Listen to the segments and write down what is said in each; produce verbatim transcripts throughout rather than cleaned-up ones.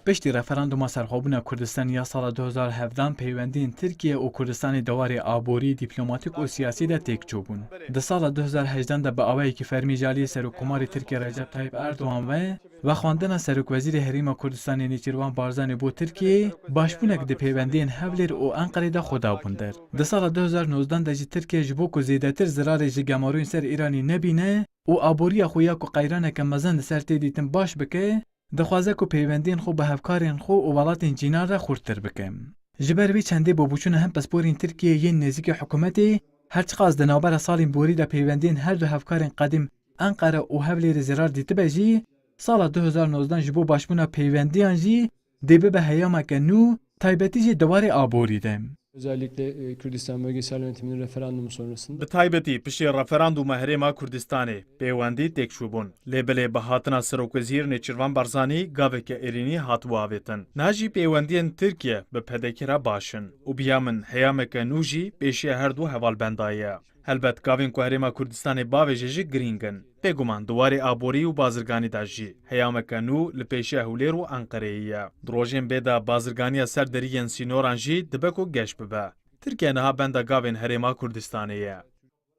Piştî referanduma serxwebûna Kurdistanê ya sala du hezar hevdeh, peywendiyên Tirkiye û Kurdistanê di warê aborî, dîplomatîk û siyasî de têk çûbûn. Di sala du hezar hejdan de bi awayekî fermî ji aliyê Serokkomarê Tirkiye Recep Tayyip Erdogan ve vexwendina Serokwezîrê Herêma Kurdistanê Nêçîrvan Barzanî bo Tirkiyeyê, başbûnek di peywendiyên Hewlêr û Enqerê de xwe dabûn der. Di sala du hezar nozdan de jî Tirkiye ji bo ku zêdetir zirarê ji gemarûyên ser Îranî nebîne û aboriya xwe ya ku qeyraneke mezin li ser tê dîtin baş bike, dixwaze ku peywendiyên xwe bi hevkarên xwe û welatên cînar re xurttir bike. Ji ber vê çendê bobûçûna hin pisporên Tirkiyeyê yên nêzîkî hikûmetê, her çiqas di navbera salên borî de peywendiyên her du hevkarên qedîm Enqere û Hewlêrê zirar dîtibe jî, sala du hezar nozdan ji bo başbûna peywendiyan jî dê bibe heyameke nû, taybetî jî di warê aborî de. Özellikle, e, Kürdistan Bölgesel Yönetimi'nin referandumu sonrasında Bi taybetî piştî referandûma Herêma Kurdistanê pêwendî têk çûbûn. Lê belê bi hatina Serokwezîr Nêçîrvan Barzanî gaveke erênî hatibû avêtin. Niha jî pêwendiyên Tirkiye bi P D K re baş in û bi ya min heyameke nû jî pêşiya her du hevalbenda ye. Helbet gavên ku Herêma Kurdistanê bavêje jî girîng in. Bêguman di warê aborî û bazirganî de jî heyameke nû li pêşiya Hewlêr û Enqereyê ye. Di rojên bê de bazirganiya ser deriyên sînoran jî dibe ku geş bibe. Tirkiye niha benda gavên Herêma Kurdistanê ye.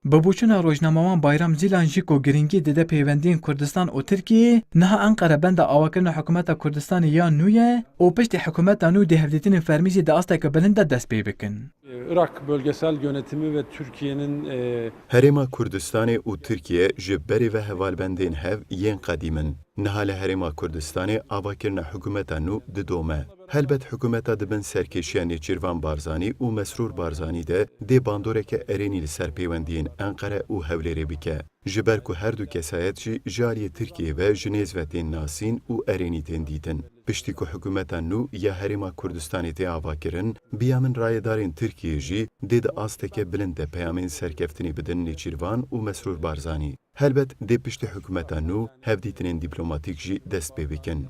Bi boçûna rojnamewan Bayram Zîlan jî ku girîngî dide peywendiyên Kurdistan û Tirkiyeyê, niha Enqere benda awakirina hikûmeta Kurdistanê ya nû ye û piştî hikûmeta nû dê hevdîtinên fermî jî di asteke bilind de dest pê bikin. Irak bölgesel yönetimi ve Türkiye'nin, e, Herêma Kurdistanê û Tirkiye ji berê ve hevalbendên hev yên qedîm in. Niha li Herêma Kurdistanê avakirina hikûmeta nû didome. Helbet hikûmeta di bin serkêşiya Nêçîrvan Barzanî û Mesrûr Barzanî de dê bandoreke erênî li ser pêwendiyên Enqere û Hewlêrê bike. Ji ber ku her du kesayet jî ji aliyê Tirkiyeyê ve ji nêz ve tên nasîn û erênî tên dîtin. Piştî ku hikûmeta nû ya Herêma Kurdistanê tê avakirin, bi ya min rayedarên Tirkiyeyê jî dê di asteke bilind de peyamên serkeftinê bidin Nêçîrvan û Mesrûr Barzanî. Helbet dê piştî hikûmeta nû hevdîtinên dîplomatîk jî dest pê bikin.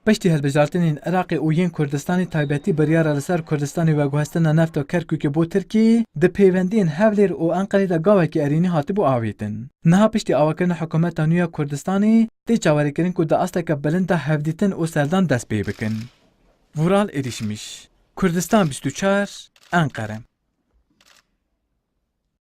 Piştî hilbijartinên Iraqê û yên Kurdistanê taybetî biryara li ser Kurdistanê veguhestina nefta Kerkûkê bo Tirkiyeyê di pêwendiyên Hewlêr û Enqerê de gavekî erênî hatibû avêtin. Niha piştî awakirina hikûmeta nû ya Kurdistanê tê çaverêkirin ku di asteke bilind de hevdîtin û serdan dest pê bikin. Vural Erişmiş, Kurdistan bîst û çar, Enqere.